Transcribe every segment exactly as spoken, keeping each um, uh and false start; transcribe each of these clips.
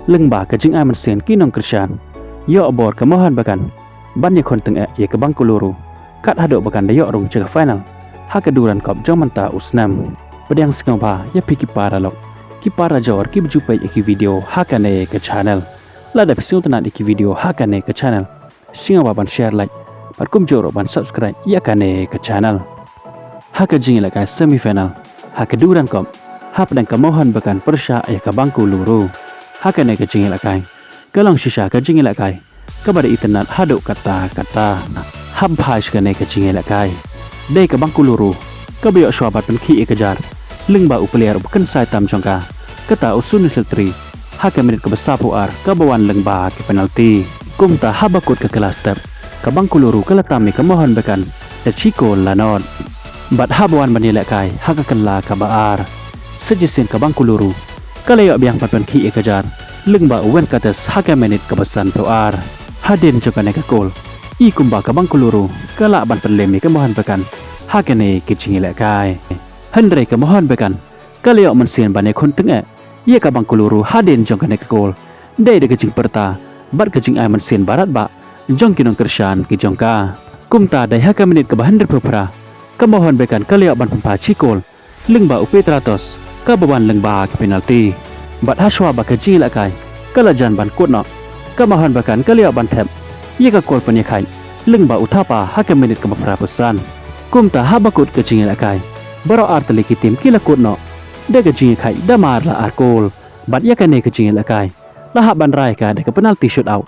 Lyngba ka jingai mynsiem ki nongkyrshan, ïoh bor ka Mohun Bagan ban ïakhun tyngeh ïa ka Bengkaluru, kat haduh ba kan da ïoh rung sha ka final ha ka Durand Cup jong mynta u snem. Pdiang sngewbha ïa phi ki paralok, ki parajor kiba ju peit ïa ki video ha kane ka channel. Lada phi sngewtynnat ïa ki video ha kane ka channel, sngewbha ban share, like bad kumjuh ruh ban subscribe ïa kane ka channel. Ha ka jingïalehkai semi final ha ka Durand Cup, hapdeng ka Mohun Bagan pyrshah ïa ka Bengkaluru, ha kane ka jingïalehkai ka long shisha ka jingïalehkai kaba da itynnad haduh katta katta. Hap phai sha kane ka jingïalehkai, dei ka Bengkaluru kaba ïoh shuwa ban pynkhih ïa ka jar lyngba u player uba kynsai tam jong ka, kata u Sunil Chhetri, ha ka minit kaba saphew ar kaba wan lyngba ki penalty. Kumta haba kut ka kylla step, ka Bengkaluru ka la tam ïa ka Mohun Bagan da shi kol la nod. Bad haba wan ban ïalehkai ha ka kylla kaba ar, sa shisien ka Bengkaluru ka la ïoh biang ban pynkhih ïa ka jar lyngba u Venkatesh ha ka minit kaba sanphew ar. Hadien jong kane ka kol, i kumba ka Bengkaluru ka lah ban pynlem ïa ka Mohun Bagan ha kane ka jingïalehkai. Hynrei ka Mohun Bagan ka la ïoh mynsiem ban ïakhun tyngeh ïa ka Bengkaluru hadien jong kane ka kol, dei da ka jingpyrta bad ka jingai mynsiem ba radbah jong ki nongkyrshan ki jong ka. Kumta dei ha ka minit kaba hynriewphew phra, ka Mohun Bagan ka la ïoh ban pynphai shi kol lyngba u Pietratos kaba wan lyngba ki penalty. Bad hashwa ba ka jingïalehkai ka la jan ban kut noh, ka Mohun Bagan ka la ïoh ban thep ïa ka kol pynïakhaid lyngba u Thapa ha ka minit kaba phraphew san. Kumta haba kut ka jingïalehkai, baroh ar tylli ki team ki la kut noh da ka jingïakhaid da mar la ar kol. Bad ïa kane ka jingïalehkai la hap ban rai ka da ka penalty shootout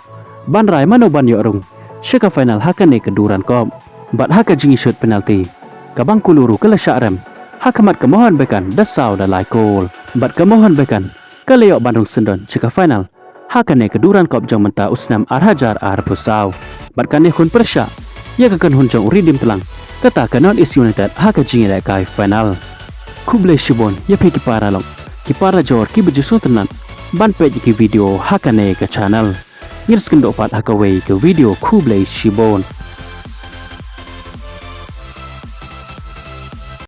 ban rai mano ban ïoh rung sha ka final ha kane ka Durand Cup. Bad ha ka jingïashut penalty, ka Bengkaluru ka la shah rem ha khmat ka Mohun Bagan da saw da lai kol. Bad ka Mohun Bagan ka la ïoh ban rung syndon sha ka final ha kane ka Durand Cup jong mynta u snem ar hajar arphew saw. Bad kan ïakhun pyrshah ïa ka kynhun jong u Redeem Tlang, kata ka North East United, ha ka jingïalehkai final. Khublei shibun ïa phi ki paralok, ki parajor kiba ju sngewtynnat ban peit ïa ki video ha kane ka channel. Ngin sa ïakynduh pat ha kawei ka video. Khublei shibun.